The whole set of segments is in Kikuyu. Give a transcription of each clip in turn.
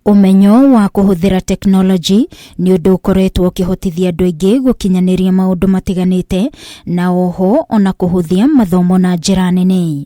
Ũmenyo wa kũhũthĩra tekinoronjĩ nĩ ũndũ ũkoretwo ũkĩhotithia andũ aingĩ gũkinyanĩria maũndũ matiganĩte na oho ona kũhũthia mathomo na njĩra nene.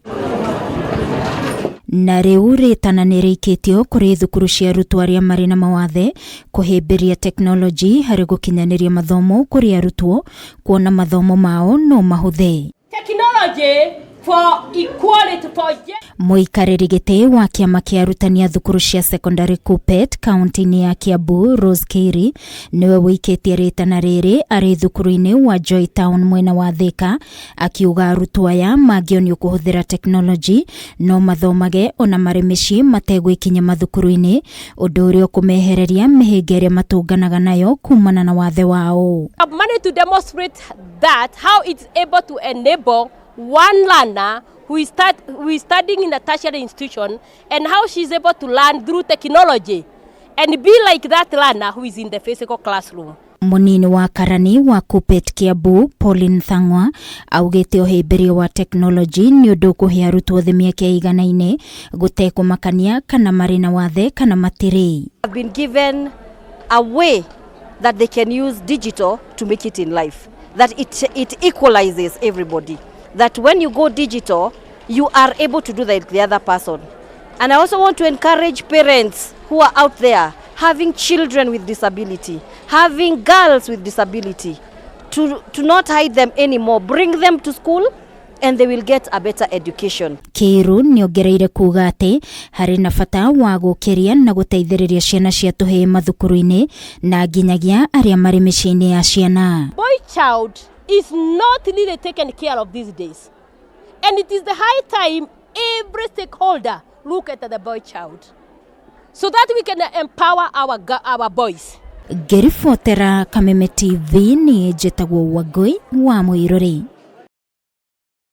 Na rĩu rĩtana nĩ rĩikĩtio kũrĩ thukuru cia arutwo arĩa marĩ na mawathe kũhĩmbĩria tekinoronjĩ harĩ gũkinyanĩria mathomo kũrĩ arutwo kuona mathomo mao no mahũthe. Technology for equality for Mũikarĩri gĩtĩ wa kĩama kĩa arutani a thukuru cia secondary KUPPET kaunti-inĩ ya Kiambu Rose Keiri nĩwe wĩikĩtie rĩtana rĩrĩ arĩ thukuru-inĩ wa Joy Town mwena wa Thika, akiuga arutwo aya mangĩonio kũhũthĩra tekinoronjĩ no mathomage ona marĩ mĩciĩ mategwĩkinya mathukuru-inĩ, ũndũ ũrĩa ũkũmehereria mĩhĩnga ĩrĩa matũnganaga nayo kumana na wathe wao. I've managed to demonstrate that how it's able to enable one learner who is studying in a tertiary institution and how she's able to learn through technology and be like that learner who is in the physical classroom. Mũnini wa karani wa KUPPET Kiambu Pauline Thang'wa augĩte ũhĩmbĩrio wa tekinoronjĩ nĩ ũndũ ũkũhe arutwo othe mĩeke ĩiganaine gũtekũmakania kana marĩ na wathe kana matirĩ. Have been given a way that they can use digital to make it in life. That it equalizes everybody. That when you go digital, you are able to do like the other person. And I also want to encourage parents who are out there having children with disability, having girls with disability, to not hide them anymore. Bring them to school and they will get a better education. Kĩiru nĩongereire kuga atĩ harĩ na bata wa gũkĩria na gũteithĩrĩria ciana cia tũhĩĩ mathukuru-inĩ na nginyagia arĩa marĩ mĩciĩ-inĩ ya ciana. Boy child is not really taken care of these days. And it is the high time every stakeholder look at the boy child so that we can empower our boys. Ngĩribotera Kameme TV nĩ njĩtagwo Wangũi wa Mũirũrĩ.